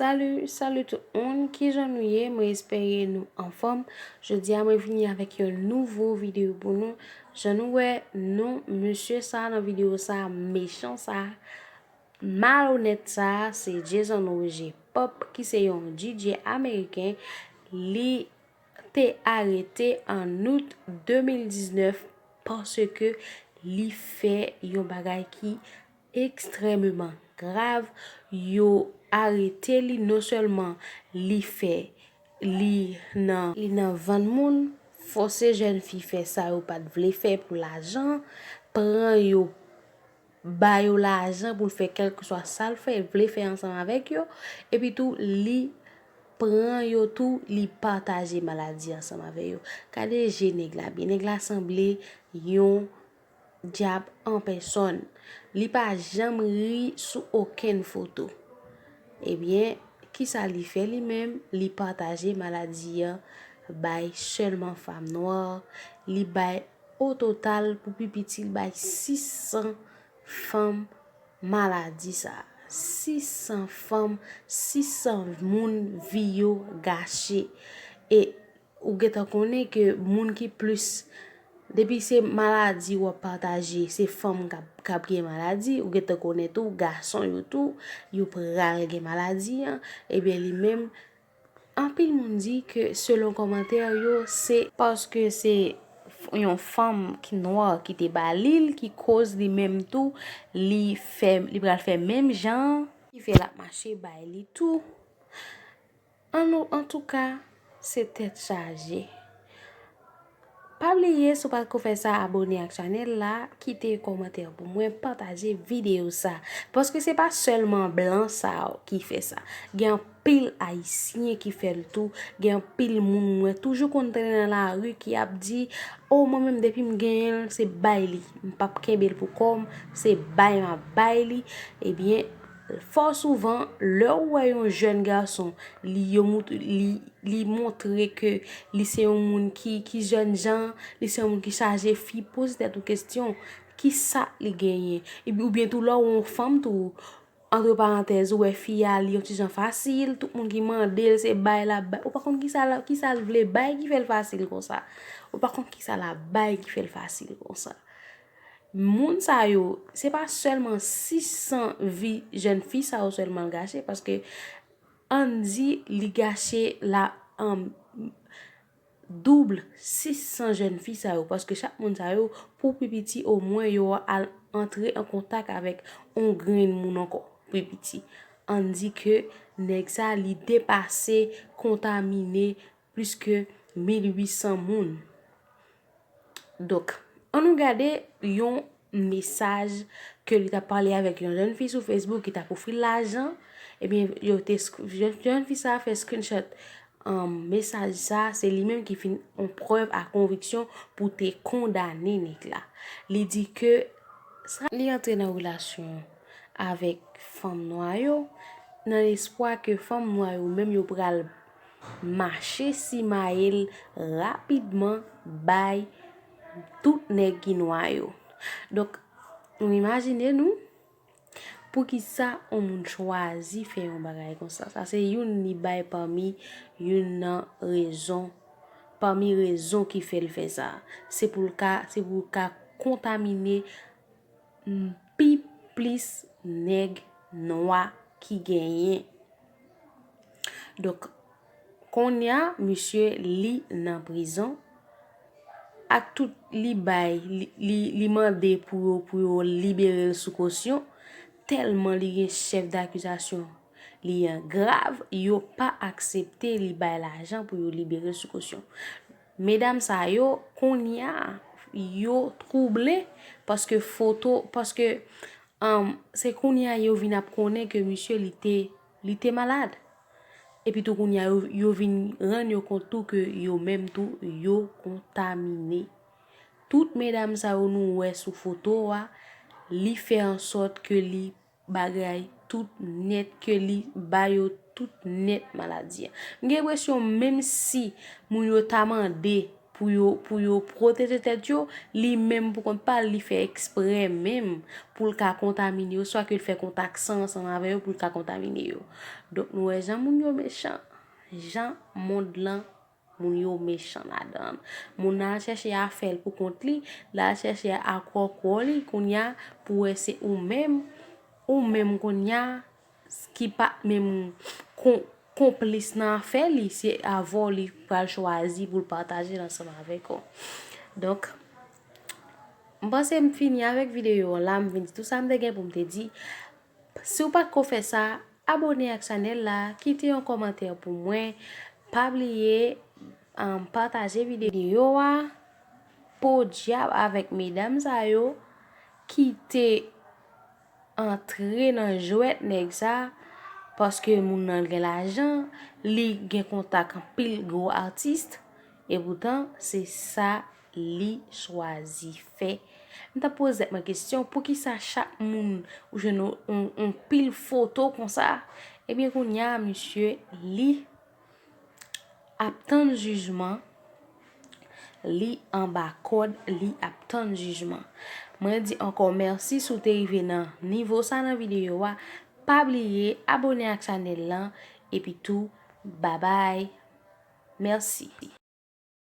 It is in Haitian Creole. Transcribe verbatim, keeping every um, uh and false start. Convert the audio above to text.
Salut, salut tout moun, kijan nou ye? Mwen espere nou anfòm. Jodi a mwen vini avèk yon nouvo videyo pou nou. Jan nou wè non mesye sa nan videyo sa, mechan sa, malonèt sa, se Jason Roger Pop ki se yon D J ameriken. Li te arete an out de mil diznèf paske li fè yon bagay ki ekstrèmeman grav. Yo arete li, non sèlman li fè, li nan, li nan vann moun, fòse jèn fi fè sa yo pa t vle fè pou lajan, pran yo, ba yo lajan pou l fè kèlkeswa sa l fè, vle fè ansanm avèk yo, epi tou li pran yo tou, li pataje maladi ansanm avè yo. Gade je nèg la byen, nèg la sanble yon dyab an pèsòn. Li pa janm ri sou okenn foto. Ebyen, kisa li fè li menm? Li pataje maladi an bay sèlman fanm nwa. Li bay, o total, pou pi piti, li bay sis san fanm maladi sa. Sis san fanm, sis san moun vi yo gache. E ou gentan konnen ke moun ki plis, depi se maladi w ap pataje, se fanm k ap, k ap gen maladi, ou gentan konnen tou, gason yo tou, yo pral gen maladi an. Ebyen, li menm, anpil moun di ke selon kòmantè yo, se paske se f-, yon fanm ki nwa ki te ba li l, ki koz li menm tou, li fè, li pral fè menm jan, ki fè l ap mache bay li tou. An nou, antouka, se tèt chaje. Pa bliye, si w pa ko fè sa, abòne ak chanèl la, kite kòmantè pou mwen, pataje videyo sa. Paske se pa sèlman blan sa ki fè sa. Gen anpil ayisyen ki fè l tou. Gen anpil moun mwen toujou konn trennen nan lari ki ap di, o, mwen menm depi m genyen l, se bay li. M p ap kenbe l pou kò m, se bay m ap bay li. Ebyen, fò souvan, lè w wè yon jèn gason, li yo mout-, li, li montre ke li se yon moun ki, ki jènjan, li se yon moun ki chaje fi, poze tèt ou kesyon, kisa li genyen? Epi oubyen tou lè w wè yon fanm tou, antre parantèz, ou wè fi a, li yon ti jan fasil, tout moun ki mande l, se bay l ap bay. Ou pa konn kisa l, kisa l vle bay ki fè l fasil konsa. Ou pa konn kisa l ap bay ki fè l fasil konsa. Moun sa yo, se pa sèlman sis san vi jèn fi sa yo sèlman l gache, paske ann di li gache la, um, double sis san jèn fi sa yo, paske chak moun sa yo, pou pi piti, omwen yo al antre an kontak avèk on grenn moun ankò, pi piti. Ann di ke nèg sa, li depase, kontamine plis ke mil uit san moun. Donk, ann nou gade yon mesaj ke li t ap pale avèk yon jèn fi sou Facebook ki t ap ofri l lajan. Ebyen, yo te sk-, jèn, jèn fi sa fè screenshot, um, mesaj sa, se li menm ki fin yon prèv a konviksyon pou te kondane nèg la. Li di ke sa, li antre nan relasyon avèk fanm nwa yo, nan lespwa ke fanm nwa yo menm yo pral mache simaye l rapidman bay tout nèg ki nwa yo. Donk, nou imajine nou, poukisa yon moun chwazi fè yon bagay konsa? Sa se youn li bay pami youn nan rezon, pami rezon ki fè l fè sa. Se pou l ka, se pou l ka kontamine, mm, pi plis nèg nwa ki genyen. Donk, kounye a, misye li nan prizon, ak tout li bay, li, li, li mande pou yo, pou yo libere l sou kosyon, tèlman li gen chèf dakizasyon li an grav, yo pa aksepte li bay lajan pou yo libere l sou kosyon. Medam sa yo, kounye a, yo twouble, paske foto, paske, um, se kounye a yo vin ap konnen ke misye li te, li te malad. Epi tou kounye a yo, yo vin rann yo kont tou ke yo menm tou yo kontamine. Tout medam sa yo nou wè sou foto a, li fè ansòt ke li bagay tout nèt, ke li ba yo tout nèt maladi a. M gen enpresyon menm si moun yo ta mande pou yo, pou yo pwoteje tèt yo, li menm pou kont pa l, li fè eksprè menm pou l ka kontamine yo, swa ke l fè kontak san ansanm avè yo pou l ka kontamine yo. Donk, nou wè jan moun yo mechan, jan mond lan, moun yo mechan ladan l. Moun nan al chèche afè l pou kont li, l al chèche akwòkwò li, kounye a, pou wè se ou menm, ou menm kounye a, ki pa t menm kon, konplis nan afè li, se avè w li pral chwazi pou l pataje l ansanm avèk ou. Donk, m panse m fini avèk videyo an la, m vin di tout sa m te gen pou m te di. Si w pa t ko fè sa, abòne ak chanèl la, kite yon kòmantè pou mwen, pa bliye, um, pataje videyo a, podyab avèk medam sa yo ki te antre nan jwèt nèg sa, paske moun nan gen lajan, li gen kontak anpil gwo atis, e poutan se sa li chwazi fè. M t ap poze tèt mwen kesyon, poukisa chak moun ou jwenn yon, yon, yon pil foto konsa? Ebyen, kounye a, misye, li ap tann jijman, li anba kòd, li ap tann jijman. Mwen di ankò mèsi si w te rive nan nivo sa nan videyo a. Pa bliye abòne ak chanèl lan, epi tou, babay. Mèsi.